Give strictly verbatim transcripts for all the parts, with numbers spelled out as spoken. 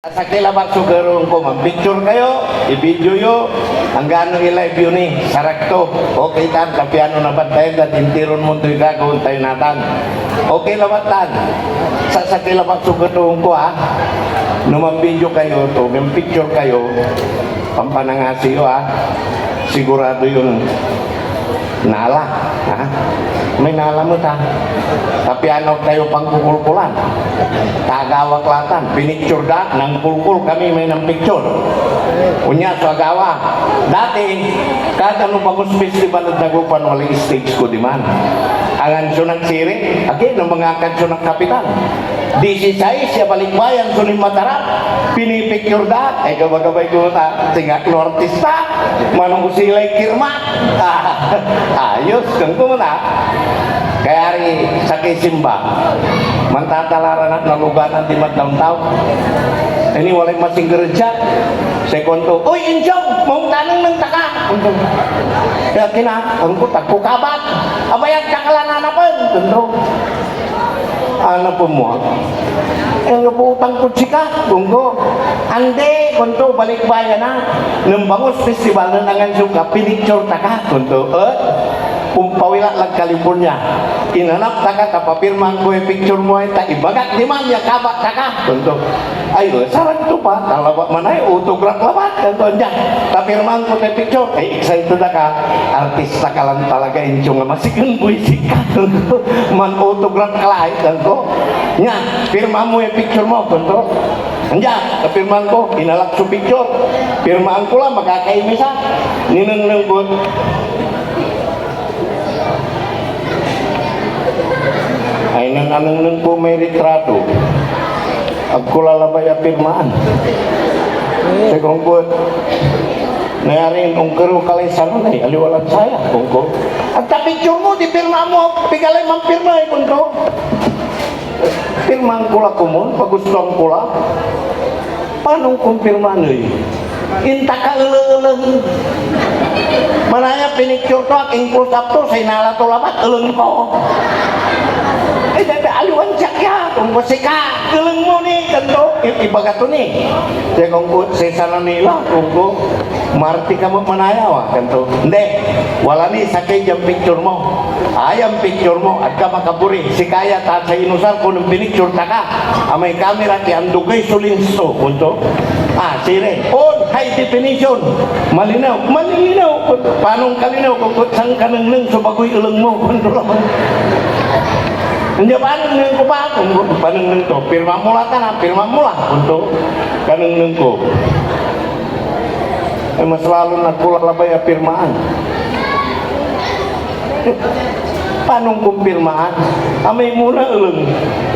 Sakey labat so kerewen ko, manpicture kayo, i-video yo, anggano i-live yo ni, sarag to. Okay tan, ta piano nabantayan tan intiron mundoy gagawaen tayo natan. Okay labat tan. Sa sakey labat so kerewen ko, ha. No manvideo kayo to, manpicture kayo, pampanangasi yo, ha. Sigurado yon nala, ha? May nala met, ha? Ta piano tayo pangkukulkulan. Ta agawak la tan, pinicture da, nangkulkul kami may nanpicture. Onia so agawa. Dati, kada no bangus festival ed Dagupan, walay stage ko diman. Angan so nagsiring, agi, no mangakan so nagkapitan. Disisais ya balikbayan so linma ta ra, pinipicture da. Ay, gabagabay ko ta, singa no artista, manong silay kirma. Ayos, kangko na. Kayari sakey simba, mantatala ra na, naluganan dimad downtown. Ini walay masingger ed siak. Say kuanto, "Oy, Insyong, maung ta anengneng ta ka." Kaya kina, angkot, agko kabat. "Abayag ta ka la nanapen," kuanto. "Anapen mo ak? Eh, nabuotang kod sika," kuanko. "Andi," kuanto, "balikbayan a. Nen bangus festival, nen angan sioka, pinicture ta ka," kuanto. "Eh, ompawil ak lad California. Inanap ta ka, ta papirmaan ko ya picture mo ay, ta ibagak diman ya kabat ta ka," kuanto. Ay, eh, sarag to pa, ta labat manaya, autograph labat, kuanto, "Andia, ta pirmaan ko tay picture." Ay, excited ak a, "Artista ka lan talaga, Insyong, a masiken buisit ka." "Man-autograph ka la ay," kuanto. "Nia, pirmaan mo ya picture mo," kuanto. "Andia, ta pirmaan ko." Inalak so picture. Pirmaan ko la, makakaimis ak. Ninengneng ko. Ay, nen anengneng ko may ritrato, agko la labay a pirmaan. Say kuanko, "Nayarin onkerew ka lay sarani, aliwa lad saya," kuanko. "Agta picture mo, di pirmaan mo, piga lay manpirma ay," kuanto. Pirmaan ko la komon, pagustoan ko la. Panon kon pirmaan ey? Intakaeleng-eleng. Manaya pinicture to ak, in-close up to, say nala to labat, eleng ko. Eh, dati, aliwan siak ya. Kuanko, "Sika, eleng mo ni," kuanto. I-, ibaga to ni. Say kuanko, "Say sarani la," kuanko. "Maarte ka met manaya, wa," kuanto. "Andi, wala ni sakey dian picture mo. Ayan picture mo, agka makabori. Sika ya, ta say inusar ko nen pinicture ta ka, amay kamera, ti andukey so lens to," kuanto. "Ah, sirin?" "On, high definition. Malinew." "Malilinew." "Panon kalinew?" kuanko. "Sankanengneng so bagoy eleng mo," kuanto labat. "Andia, panengneng ko pa," kuanko. Panengneng to. "Pirma mo la tan, ha, pirma mo la," kuanto. Kanengneng ko. Ay, mas lalon agko la labay a pirmaan. Panon kon pirmaan? Amay muna eleng.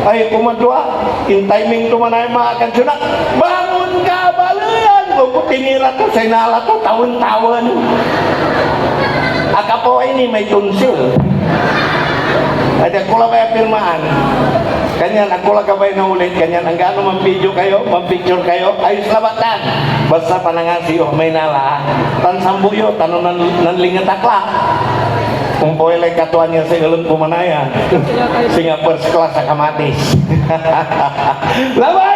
Ay, kumanto ak, in-timing to manaya, makakansyon ak, "Bangon ka, baleyan!" Kuanko, tinira to, say nala to, tawen-tawen. Akapaway ni may tonsil. Ay, agko la labay a pirmaan. Kanyan, agko la gabay na ulit. Kanyan, anggano manvideo kayo, manpicture kayo, ayos labat tan. Basta panangasi yo, may nala, a. Tan sambo yo, tan no nan-, nanlinget ak la. Ompawil lay katuan ya say eleng ko manaya. Singa first class a kamatis. Laban!